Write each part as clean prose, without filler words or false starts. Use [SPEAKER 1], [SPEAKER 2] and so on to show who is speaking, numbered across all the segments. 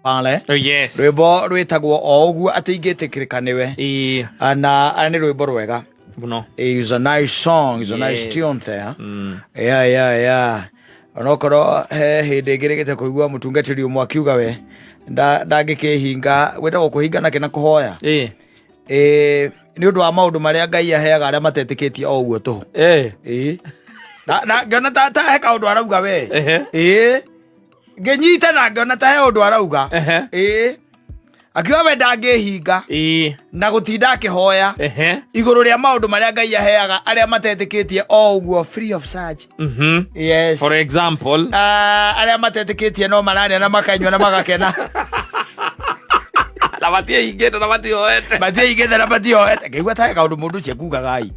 [SPEAKER 1] Pale
[SPEAKER 2] Oh, yes.
[SPEAKER 1] Rwĩmbo rwĩtagwo o ũguo atĩ ingĩtĩkĩrĩka nĩwe. Na nĩ rwĩmbo rwega.
[SPEAKER 2] Mũno.
[SPEAKER 1] Is a nice song, is a nice tune there. Yeah, onokorwo he hĩndĩ ĩngĩ rĩgĩte kũigua mũtungatĩri ũmwe akiuga we ndangĩkĩhinga gwĩtagwo kũhinga nakĩ na kũhoya. Ĩ, nĩ ũndũ wa maũndũ marĩa Ngai aheaga arĩa matetĩkĩtie o ũguo tũhũ. Ĩ. Na ngĩona ta he kaũndũ arauga we. Ĩ, ngĩnyita na ngĩona ta he ũndũ arauga. Ĩ, akiuga we ndangĩhinga na gũtinda akĩhoya igũrũ rĩa maũndũ marĩa Ngai aheaga arĩa matetĩkĩtie o ũguo free of charge. Yes.
[SPEAKER 2] For example.
[SPEAKER 1] Ah, arĩa matetĩkĩtie no mararĩa na makanyua na magakena.
[SPEAKER 2] Na matiĩhingĩte na matioete.
[SPEAKER 1] Matiĩhingĩte na matioete. Ngĩigua ta he kaũndũ mũndũ ũcio akugaga ai.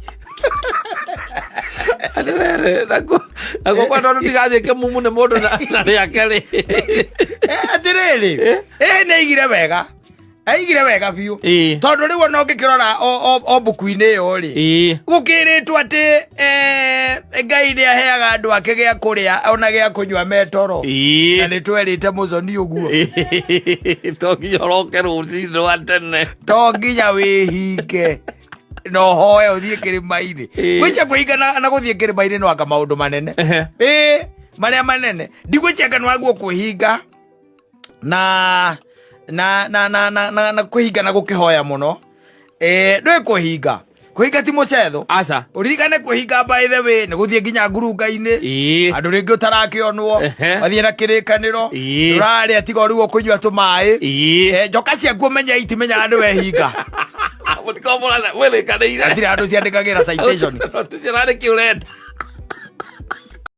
[SPEAKER 2] Atĩrĩrĩ, nakuo kwa tondũ tigathiĩ kĩmumu nĩ mũndũ na rĩake rĩ.
[SPEAKER 1] Atĩrĩrĩ, nĩ aigire wega, aigire wega biũ. Tondũ rĩu ona ũngĩkĩrora o mbuku-inĩ ĩyo rĩ, gũkĩrĩtwo atĩ Ngai nĩ aheaga andũ ake gĩa kũrĩa ona gĩa kũnyua metoro. Na nĩ twerĩte mũconi ũguo.
[SPEAKER 2] To nginya ũroke rũcinĩ rwa tene.
[SPEAKER 1] To nginya wĩhinge na ũhoe ũthiĩ kĩrĩma-inĩ. Gwĩcia kwĩhinga na gũthiĩ kĩrĩma-inĩ no anga maũndũ manene. Ĩĩ, marĩa manene ndigwĩcia anga nĩwaguo kwĩhinga na kwĩhinga na gũkĩhoya mũno. Ĩĩ, ndũĩ kwĩhinga, kwĩhinga ti mũcetho.
[SPEAKER 2] Aca.
[SPEAKER 1] Ũririkane kwĩhinga, by the way, nĩ gũthiĩ nginya ngurunga-inĩ andũ rĩngĩ ũtarakĩonwo. Wathiĩ na kĩrĩkanĩro. Ndũrarĩa tiga ũrigwo kũnyua tũmaĩ. Njoka ciaku ũmenye itimenyaga nĩ wehinga.
[SPEAKER 2] Mũtikomũrana mwĩrĩkanĩire.
[SPEAKER 1] Hatirĩ andũ ciandĩkagĩra citation.
[SPEAKER 2] Tũciararĩ kĩ ũrenda.